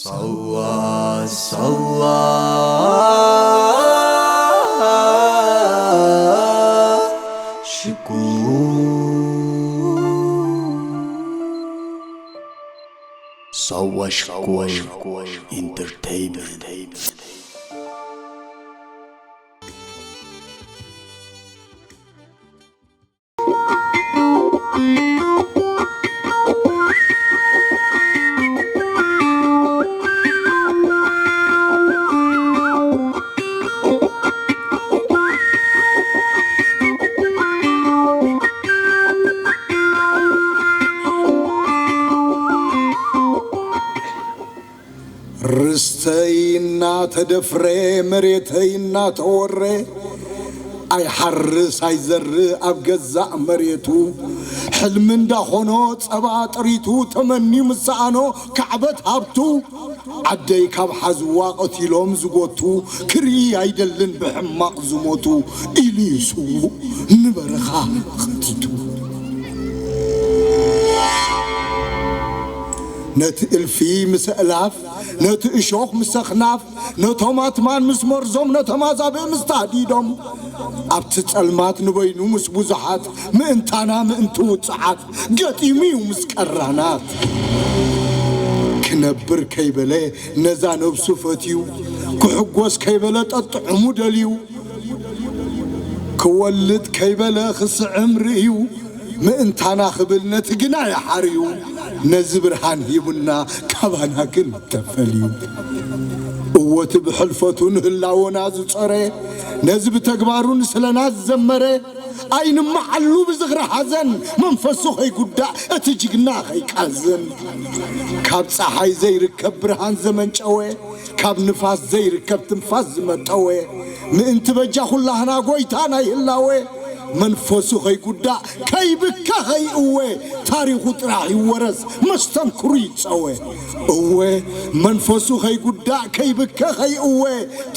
ሳዋ ሳዋ ሽኮር ሳዋ ሽኮር ኢንተርቴይንመንት። ርስተይ እናተደፍረ፣ መሬተይ እናተወረ፣ ኣይሓርስ ኣይዘርእ ኣብ ገዛእ መሬቱ፣ ሕልሚ እንዳኾኖ ጸባ ጥሪቱ፣ ተመንዩ ምስ ሰኣኖ ካዕበት ሃብቱ፣ ዓደይ ካብ ሓዝዋ ቀቲሎም ዝጎቱ፣ ክርኢ ኣይደልን ብሕማቕ ዝሞቱ፣ ኢሉ እዩ ስዉእ ንበረኻ ኸቲቱ። ነቲ እልፊ ምስ ኣእላፍ፣ ነቲ እሾኽ ምስ ኣኽናፍ፣ ነቶም ኣትማን ምስ መርዞም፣ ነቶም ኣዛብእ ምስ ታህዲዶም፣ ኣብቲ ጸልማት ንበይኑ ምስ ብዙሓት፣ ምእንታና ምእንቲ ውጽዓት፣ ገጢሙ እዩ ምስ ቀራናት። ክነብር ከይበለ ነዛ ነብሱ ፈትዩ፣ ክሕጎስ ከይበለ ጠጥዕሙ ደልዩ፣ ክወልድ ከይበለ ክስዕም ርእዩ፣ ምእንታና ክብል ነቲ ግናይ ሓርዩ፣ ነዚ ብርሃን ሂቡና ካባና ግን ተፈልዩ። እወ እቲ ብሕልፈቱ ንህላወና ዝጸረ፣ ነዚ ብተግባሩ ንስለና ዝዘመረ፣ ኣይንመዓሉ ብዝኽሪ ሓዘን፣ መንፈሱ ከይጉዳእ እቲ ጅግና ከይቃዝን። ካብ ጸሓይ ዘይርከብ ብርሃን ዘመንጨወ፣ ካብ ንፋስ ዘይርከብ ትንፋስ ዝመጠወ፣ ምእንቲ በጃ ኩላህና ጎይታ ናይ ህላወ፣ መንፈሱ ከይጉዳእ ከይብከ ከይእወ፣ ታሪኹ ጥራሕ ይወረስ መስተንክሩ ይጸወ። እወ መንፈሱ ከይጉዳእ ከይብከ ከይእወ፣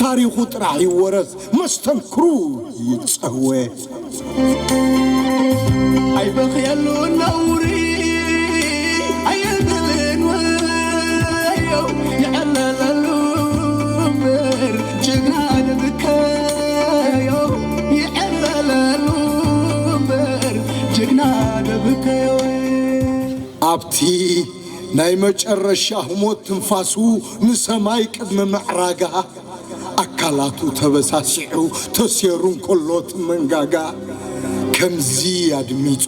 ታሪኹ ጥራሕ ይወረስ መስተንክሩ ይጸወ። ኣይበኽየሉ ነውሪ ኣየብልን ወዮ፣ ይዕለለሉ እምበር ጅግና ደብከዮ፣ ይዕለለሉ እምበር ጅግና ደብከዮ። ኣብቲ ናይ መጨረሻ ህሞት ትንፋሱ ንሰማይ ቅድሚ ምዕራጋ፣ ኣካላቱ ተበሳሲዑ ተሴሩ እንከሎ እቲ መንጋጋ፣ ከምዚ ኣድሚጹ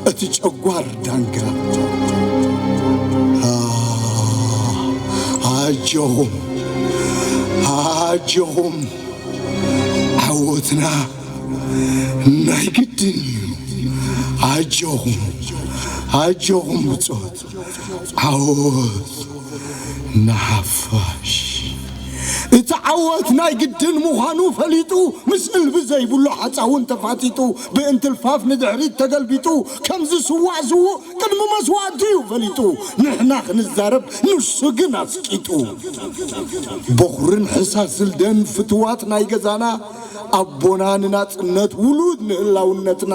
እቲ ጨጓር ዳንጋ። ኣ፣ ኣጆኹም፣ ኣጆኹም፣ ዓወትና ናይ ግድን እዩ። ኣጆኹም፣ ኣጆኹም ብጾት። ዓወት ንሓፋሽ። እቲ ዓወት ናይ ግድን ምዃኑ ፈሊጡ፣ ምስ እልቢ ዘይብሉ ሓጻውን ተፋጢጡ፣ ብእንትልፋፍ ንድሕሪት ተገልቢጡ፣ ከም ዝስዋእ ስዉእ ቅድሚ መስዋእቱ እዩ ፈሊጡ። ንሕና ክንዛረብ ንሱ ግን ኣስቂጡ። በኹርን ሕሳስ ዝልደን ፍትዋት ናይ ገዛና፣ ኣቦና ንናጽነት ውሉድ ንህላውነትና፣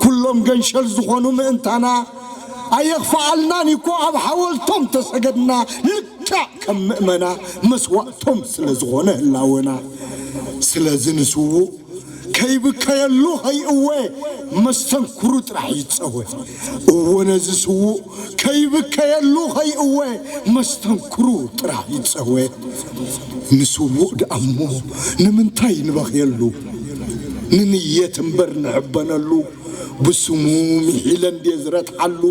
ኩሎም ገንሸል ዝኾኑ ምእንታና፣ ኣየኽፍኣልናን እኮ ኣብ ሓወልቶም ተሰገድና፣ ልክዕ ከም ምእመና መስዋእቶም ስለ ዝኾነ ህላወና። ስለዚ ንስዉእ ከይብከየሉ ከይእወ መስተንክሩ ጥራሕ ይጸወ። እወ ነዚ ስዉእ ከይብከየሉ ከይእወ መስተንክሩ ጥራሕ ይጸወ። ንስዉእ ደኣሞ ንምንታይ ንበኽየሉ? ንንየት እምበር ንሕበነሉ። ብስሙ ምሒለ እንድየ ዝረትዓሉ፣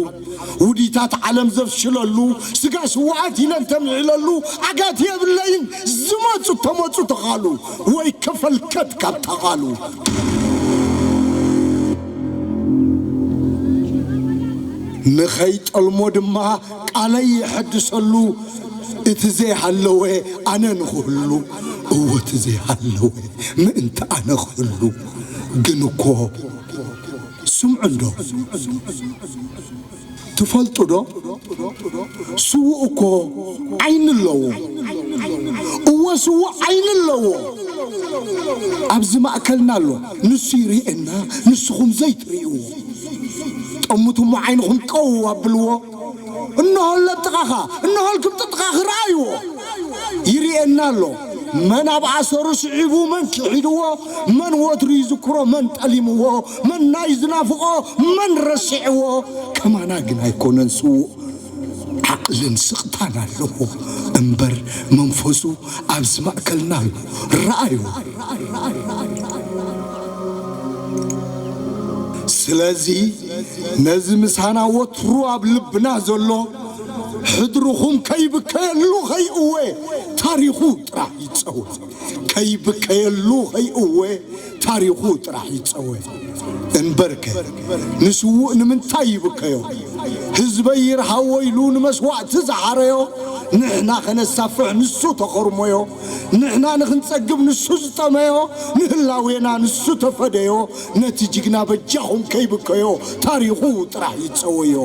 ውዲታት ዓለም ዘፍሽለሉ፣ ስጋ ስዉኣት ኢለ እንተምዒለሉ፣ ዓጋቲ የብለይን ዝመጹ ተመጹ ተቓሉ፣ ወይ ከፈልከት ካብ ተቓሉ። ንኸይጠልሞ ድማ ቃለይ የሐድሰሉ፣ እቲ ዘይሃለወ ኣነ ንኽህሉ፣ እወ እቲ ዘይሃለወ ምእንቲ ኣነ ክህሉ። ግን እኮ ስምዑ እንዶ፣ ትፈልጡ ዶ? ስዉእ እኮ ዓይኒ ኣለዎ። እወ ስዉእ ዓይኒ ኣለዎ። ኣብዚ ማእከልና ኣሎ። ንሱ ይርእየና፣ ንስኹም ዘይትርእይዎ። ጠምቱ እሞ ዓይንኹም ቀው ኣብልዎ። እንሆ ኣሎ ኣብ ጥቓኻ፣ እንሆ ኣብ ክብ ጥጥቓኻ። ርኣይዎ፣ ይርኤና ኣሎ። መን ኣብ ኣሰሩ ስዒቡ፣ መን ክሒድዎ፣ መን ወትሩ ይዝክሮ፣ መን ጠሊምዎ፣ መን ናይ ዝናፍቖ፣ መን ረሲዕዎ፣ ከማና ግን ኣይኮነን ስዉእ። ዓቕልን ስቕታን ኣለዎ እምበር፣ መንፈሱ ኣብዚ ማእከልና ኣሎ። ረኣይዎ። ስለዚ ነዚ ምሳና ወትሩ ኣብ ልብና ዘሎ፣ ሕድርኹም ከይብከየሉ ኸይእወ፣ ታሪኹ ጥራሕ ይጸወ። ከይብከየሉ ኸይእወ፣ ታሪኹ ጥራሕ ይጸወ። እምበርከ ንስዉእ ንምንታይ ይብከዮ? ህዝበይ ይርሃዎ ኢሉ ንመስዋእቲ ዝሓረዮ፣ ንሕና ኸነሳፍሕ ንሱ ተኸርሞዮ። ንሕና ንኽንጸግብ ንሱ ዝጠመዮ፣ ንህላዌና ንሱ ተፈደዮ። ነቲ ጅግና በጃኹም ከይብከዮ፣ ታሪኹ ጥራሕ ይጸወዮ።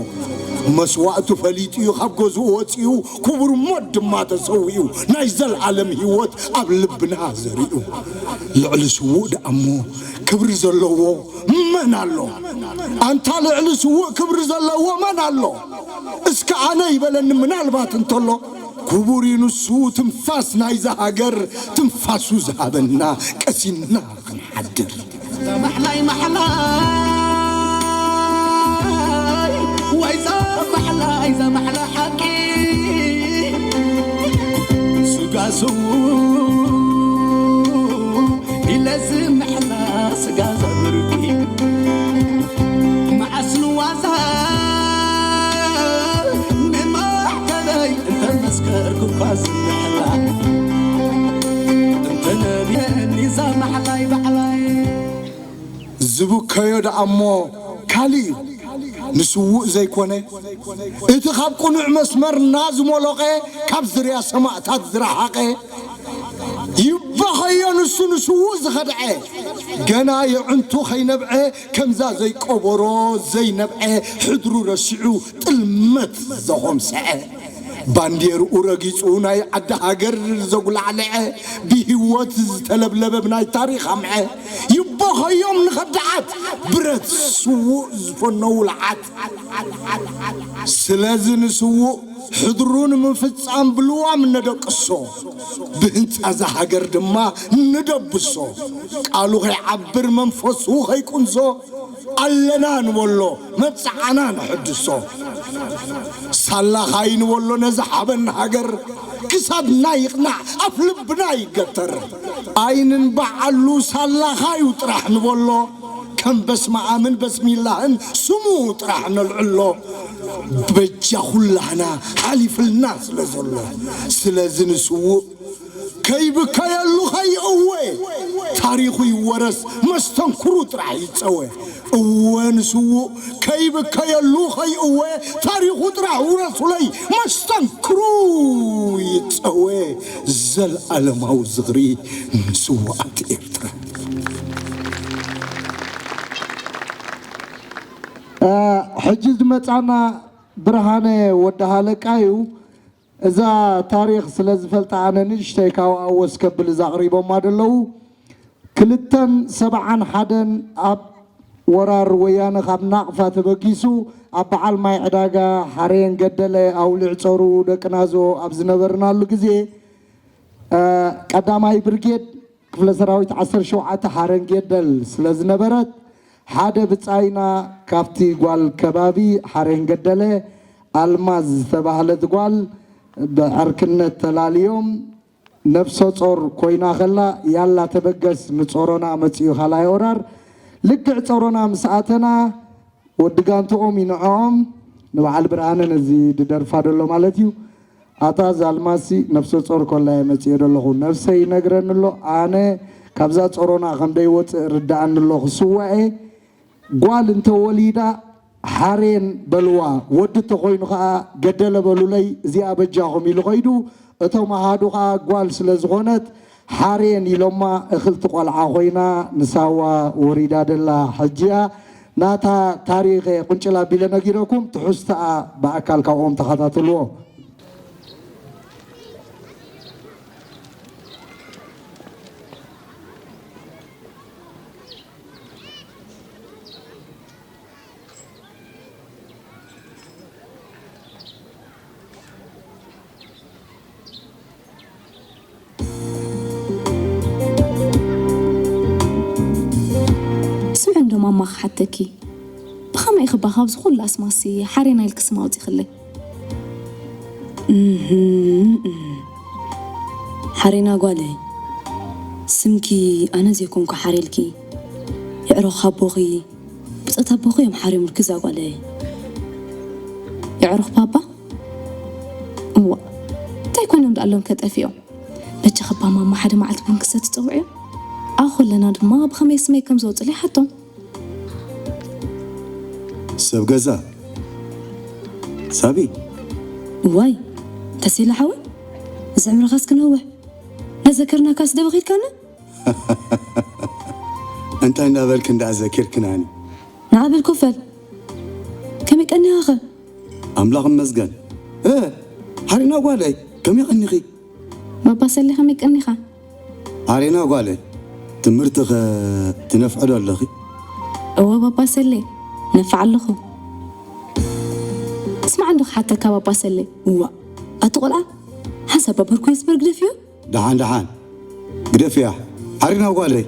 መስዋእቱ ፈሊጡ እዩ ካብ ገዝኡ ወጺኡ፣ ክቡር ሞት ድማ ተሰዊኡ፣ ናይ ዘልኣለም ህይወት ኣብ ልብና ዘሪኡ። ልዕሊ ስዉእ ደኣሞ ክብሪ ዘለዎ መን ኣሎ? ኣንታ ልዕሊ ስዉእ ክብሪ ዘለዎ መን ኣሎ? እስከ ኣነ ይበለኒ ምናልባት እንተሎ። ክቡር እዩ ንሱ ትንፋስ ናይዛ ሃገር፣ ትንፋሱ ዝሃበና ቀሲንና ክንሓድር። ማሕላይ ማሕላይ ወይ ዛ ማሕላይ ዛ ማሕላ ሓቂ ስጋ ስዉ ኢለ ዝምሕላ ስጋ ዘብርቂ መዓስ ንዋዛ ንማሕተበይ እንተመስከርኩ እኳ ዝምሕላ እንተነብየኒ ዛ ማሕላይ ባዕላይ። ዝብከዮ ደኣ እሞ ካልእ እዩ፣ ንስዉእ ዘይኮነ፣ እቲ ካብ ቅኑዕ መስመርና ዝሞሎቐ፣ ካብ ዝርያ ሰማእታት ዝረሓቐ። ይበኸዮ ንሱ ንስዉእ ዝኸድዐ፣ ገና የዕንቱ ከይነብዐ፣ ከምዛ ዘይቀበሮ ዘይነብዐ፣ ሕድሩ ረሲዑ ጥልመት ዘኾምሰዐ። ባንዴርኡ ረጊጹ ናይ ዓዲ ሃገር ዘጉላዕለዐ፣ ብህይወት ዝተለብለበ ብናይ ታሪኽ ኣምዐ። ይበኸዮም ንኸዳዓት ብረት ስዉእ ዝፈነዉ ለዓት። ስለዚ ንስዉእ ሕድሩ ንምፍጻም ብልዋም ነደቅሶ፣ ብህንጻ እዛ ሃገር ድማ ንደብሶ። ቃሉ ከይዓብር መንፈሱ ከይቁንዞ፣ ኣለና ንበሎ፣ መብጽዓና ነሐድሶ። ሳላኻ ይንበሎ ነዚ ሓበን ሃገር፣ ክሳብና ይቕናዕ፣ ኣፍ ልብና ይገተር። ኣይንንባዓሉ፣ ሳላኻ እዩ ጥራሕ ንበሎ። ከም በስመ ኣምን በስሚላህን ስሙ ጥራሕ ነልዕሎ። በጃ ኩላህና ሓሊፍልና ስለ ዘሎ፣ ስለዚ ንስዉእ ከይብከየሉ ኸይእወ፣ ታሪኹ ይወረስ መስተንክሩ ጥራሕ ይጸወ። እወ ንስዉእ ከይብከየሉ ኸይእወ፣ ታሪኹ ጥራሕ ውረሱለይ መስተንክሩ ይጸወ። ዘለኣለማዊ ዝኽሪ ንስዉኣት ኤርትራ። እ፣ ሕጂ ዝመጻና ብርሃነ ወዲ ሃለቃ እዩ። እዛ ታሪኽ ስለ ዝፈልጣ ኣነ ንእሽተይ ካብኣ ወስ ከብል እዛ ኣቕሪቦማ ዘለዉ። ክልተን ሰብዓን ሓደን ኣብ ወራር ወያነ ካብ ናቕፋ ተበጊሱ ኣብ በዓል ማይ ዕዳጋ ሓሬን ገደለ ኣውሊዕ ጾሩ ደቂ ናዞ ኣብ ዝነበርናሉ ግዜ፣ እ፣ ቀዳማይ ብርጌድ ክፍለ ሰራዊት ዓሰርተ ሸውዓተ ሓረን ገደል ስለ ዝነበረት፣ ሓደ ብጻይና ካብቲ ጓል ከባቢ ሓረን ገደለ ኣልማዝ ዝተባህለት ጓል ብዕርክነት ተላልዮም ነፍሰ ጾር ኮይና ከላ፣ ያላ ተበገስ ንጾሮና መጺኡ ካልኣይ ወራር። ልክዕ ጾሮና ምስ ኣተና፣ ወዲ ጋንትኦም ይንዕኦም፣ ንበዓል ብርሃነ ነዚ ድደርፋ ደሎ ማለት እዩ። ኣታ ዛልማሲ ነፍሰ ጾር ኮላ እየ መጽኤ ደለኹ። ነፍሰይ ይነግረኒ ኣሎ። ኣነ ካብዛ ጾሮና ከም ደይወጽእ ርድኣኒ ኣሎ። ክስዋኤ ጓል እንተ ወሊዳ ሓሬን በልዋ፣ ወዲ እንተኾይኑ ኸኣ ገደለ በሉለይ፣ እዚኣ በጃኹም ኢሉ ኸይዱ። እቶም ኣሃዱ ኸኣ ጓል ስለ ዝኾነት ሓሬን ኢሎማ፣ እኽልቲ ቆልዓ ኮይና ንሳዋ ወሪዳ ደላ ሕጂ እያ። ናታ ታሪኽ ቁንጭል ኣቢለ ነጊረኩም፣ ትሕዝቶኣ ብኣካል ካብኦም ተኸታተልዎ። ማማ ክሓተኪ፣ ብኸመይ ኢኺ እባ ካብዚ ኩሉ ኣስማሲ ሓሬና ኢልኪ ስም ኣውጺኽለይ? እህም፣ እም። ሓሬና ጓለይ፣ ስምኪ ኣነ ዘይኮንኩ ሓርየልኪ። የዕሩኽ ኣቦኺ፣ ብጾት ኣቦኺ እዮም ሓርዮምልኪ እዛ ጓለይ። የዕሩኽ ባባ? እዋ፣ እንታይ ኮይኖም ደኣ ኣሎም ከጠፊኦም? በጃኺ እባ ማማ ሓደ መዓልቲ ቡን ክሰቲ ጸውዕዮ። ኣብ ከለና ድማ ብኸመይ ስመይ ከም ዘውጽለይ ሓቶም። ሰብ ገዛ ሳቢ እዋይ ተሴላ ሓወይ፣ እዚ ዕምርኻስ ክነውሕ ነዘከርናካስ ደበኺድካና። እንታይ እንዳበልክ እንዳዘኪርክናኒ? ንዓበል ኮፈል ከመይ ቀኒኻኸ? ኣምላኽ እመስገን። እ ሓሪና ጓለይ ከመይ ቀኒኺ? ባባ ሰሌ ከመይ ቀኒኻ? ሓሪና ጓለይ ትምህርትኸ ትነፍዕዶ ኣለኺ? እወ ባባ ሰሌ ነፋዕ ኣለኹ። ስማዕ እንዶ ክሓተካ ባባ ሰሌ። እዋ ኣቲ ቆልዓ ሓንሳብ ባበርኩ የስበር ግደፍዮ። ደሓን ደሓን ግደፍያ። ሓሪና ጓለይ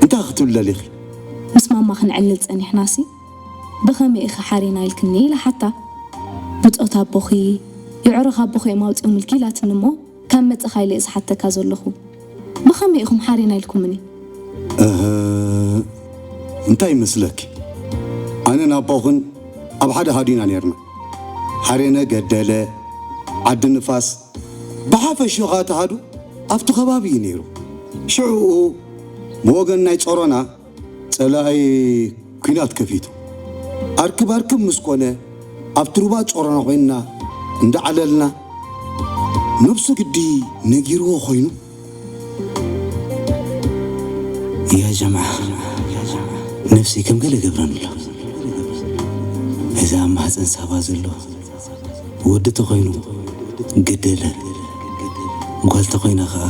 እንታይ ክትብሊ ደሊኺ? ምስ ማማ ክንዕልል ጸኒሕናሲ ብኸመይ ኢኺ ሓሪና ኢልክኒ ኢላ ሓታ። ብጾት ኣቦኺ የዕሩኽ ኣቦኺ እዮም ኣውጺኦምልኪ ኢላትኒ እሞ ካብ መጸኻ ኢለ እየ ዝሓተካ ዘለኹ። ብኸመይ ኢኹም ሓሪና ኢልኩምኒ? እህ፣ እንታይ ይመስለኪ? ኣነን ኣቦኽን ኣብ ሓደ ሃዱ ኢና ነይርና። ሓሬነ ገደለ፣ ዓዲ ንፋስ፣ ብሓፈሽኡ ኸኣ እቲ ሃዱ ኣብቲ ከባቢ እዩ ነይሩ። ሽዑኡ ብወገን ናይ ጾሮና ጸላኢ ኲናት ከፊቱ። ኣርክብ ኣርክብ ምስ ኮነ ኣብቲ ሩባ ጾሮና ኮይንና እንዳዓለልና ነብሱ ግዲ ነጊርዎ ኮይኑ። ያ ጀምዓ ነፍሲ ከም ገለ ገብረን ኣሎ። እዚ ኣብ ማህፀን ሳባ ዘሎ ወዲ ተኾይኑ ገደለ፣ ጓል ተኾይና ኸዓ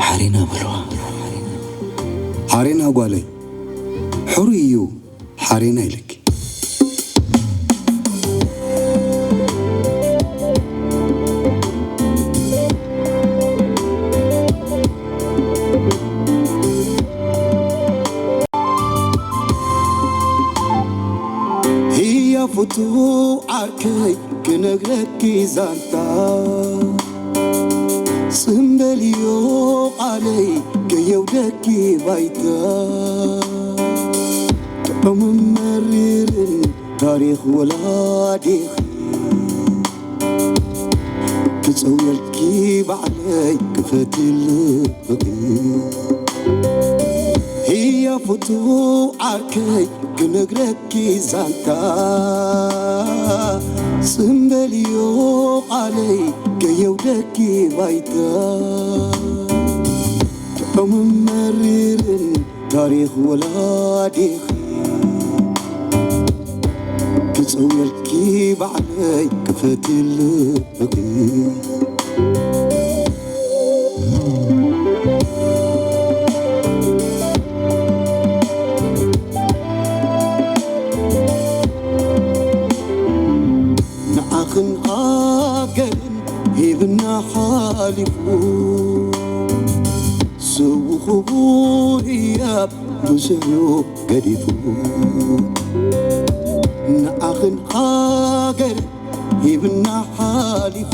ሓሬና በልዋ። ሓሬና ጓለይ ሕሩይ እዩ ሓሬና ኢለኪ። ህያ ፍቱ ዓርከይ ክነግረኪ ዛንታ ጽምበልዮ ቃለይ ከየውደኪ ባይታ ጥዑምን መሪርን ታሪኽ ወላዲኺ ክጸውየልኪ ባዕለይ ክፈትልኺ ህያ ፍቱ ዓርከይ ክነግረኪ ዛንታ ጽምበልዮ ቃለይ ከየውደኪ ባይታ ጥዑምን መሪርን ታሪኽ ወላዲኺ ክጽውየልኪ ባዕለይ ክፈትልኺ ንዓኽን ሃገርን ሂብና ሓሊፉ ስው ክቡር ህያብ ብዙሕ ገዲፉ ንዓኽን ሃገር ሂብና ሓሊፉ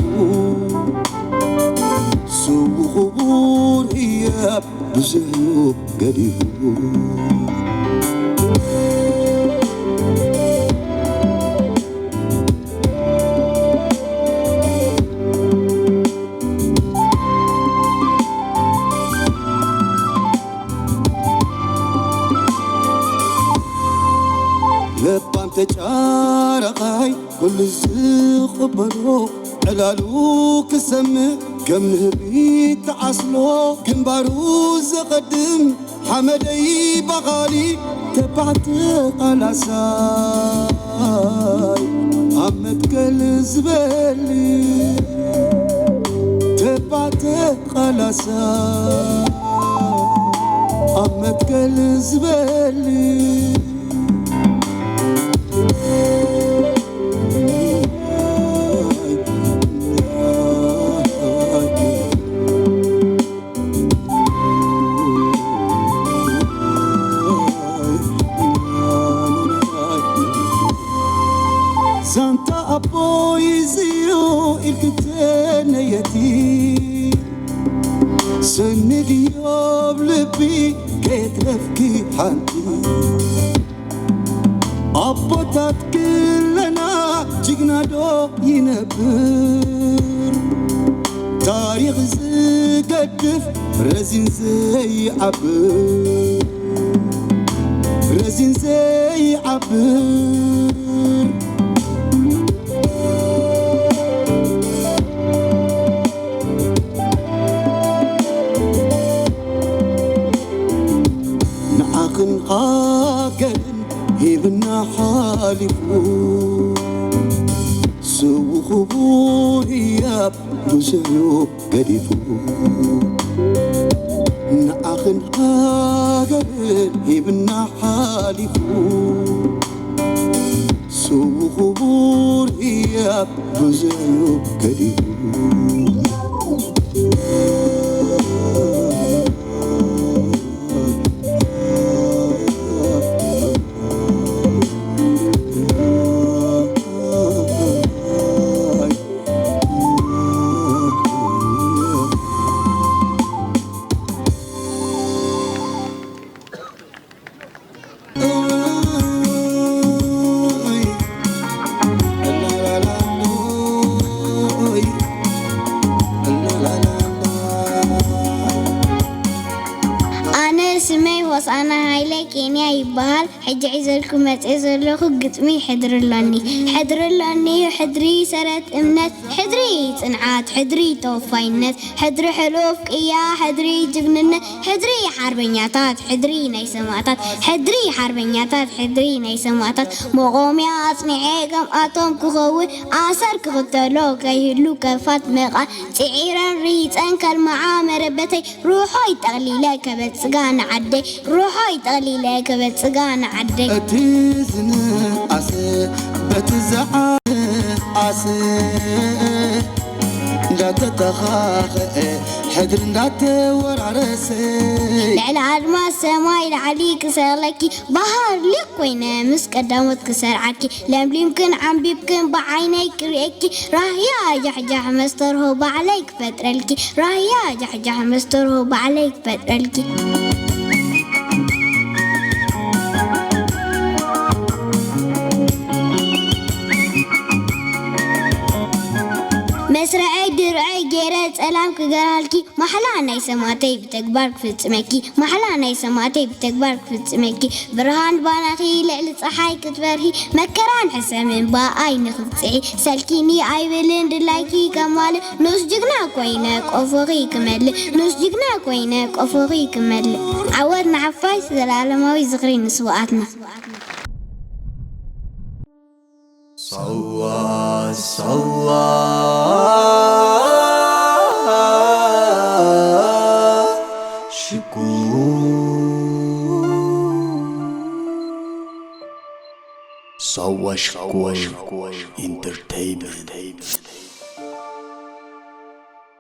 ስው ክቡር ህያብ ብዙሕ ገዲፉ ለባም ተጫረቓይ ኩሉ ዝቕበሎ ዕላሉ ክሰምዕ ከም ንህቢ ተዓስሎ ግንባሩ ዘቐድም ሓመደይ ባኻሊ ተባዕተ ቃላሳይ ኣብ መትከል ዝበሊ ተባዕተ ቃላሳይ ኣብ መትከል ዝበሊ ተነየቲ ሰኒ ድዮብ ልቢ ከየትረፍኪ ሓንቲ ኣቦታት ክለና ጅግና ዶ ይነብር ታሪኽ ዝገድፍ ረዚን ዘይዓብር ረዚን ዘይዓብር ንዓኽን ሃገርን ሂብና ሓሊፉ ስው ክቡር ህያብ ብዙሕ እዩ ገዲፉ ንዓኽን ሃገርን ሂብና ሓሊፉ ስው ክቡር ህያብ ብዙሕ እዩ ገዲፉ ኣነ ስመይ ሆሳና ሃይለ ኬንያ ይበሃል። ሕጂ ሒዘልኩም መፅእ ዘለኹ ግጥሚ ሕድሪ ኣሎኒ። ሕድሪ ኣሎኒ፣ ሕድሪ ሰረት እምነት፣ ሕድሪ ፅንዓት፣ ሕድሪ ተወፋይነት፣ ሕድሪ ሕሉፍ ቅያ፣ ሕድሪ ጅግንነት፣ ሕድሪ ሓርበኛታት፣ ሕድሪ ናይ ሰማእታት፣ ሕድሪ ሓርበኛታት፣ ሕድሪ ናይ ሰማእታት፣ መቖምያ ኣጽኒዐ ከምኣቶም ክኸውን፣ ኣሰር ክኽተሎ ከይህሉ ከፋት መቓን፣ ጽዒረን ርሂጸን ከልምዓ መረበተይ፣ ሩሖይ ጠቕሊለ ከበጽጋ ንዓደይ፣ ሩሖይ ጠቕሊለ ከበጽጋ ንዓደይ። እቲ ዝንኣሰ በቲ ዝዓኣሰ እንዳተተኻኸአ ሕድሪ እንዳተወራረሰ ልዕሊ ኣድማስ ሰማይ ላዕሊ ክሰቕለኪ ባሃር ሊቕ ኮይነ ምስ ቀዳሞት ክሰርዓኪ ለምሊምክን ዓምቢብክን ብዓይነይ ክርእየኪ ራህያ ጃሕጃሕ መስተርሆ ባዕለይ ክፈጥረልኪ ራህያ ጃሕጃሕ መስተርሆ ባዕለይ ክፈጥረልኪ መስርዐይ ድርዐይ ገይረ ጸላም ክገርሃልኪ ማሕላ ናይ ሰማእተይ ብተግባር ክፍጽመኪ ማሕላ ናይ ሰማእተይ ብተግባር ክፍጽመኪ ብርሃን ባናኺ ልዕሊ ጸሓይ ክትበርሂ መከራን ሕሰምን ብኣይ ንኽትጽዒ ሰልኪኒ ኣይብልን ድላይኪ ከማልእ ንኡስ ጅግና ኮይነ ቆፎኺ ክመልእ ንኡስ ጅግና ኮይነ ቆፎኺ ክመልእ ዓወት ንሓፋሽ ዘላለማዊ ዝኽሪ ንስውኣትና ሳዋ ሳዋ ሽኩር ሳዋ ሽኩር ኢንተርቴይንመንት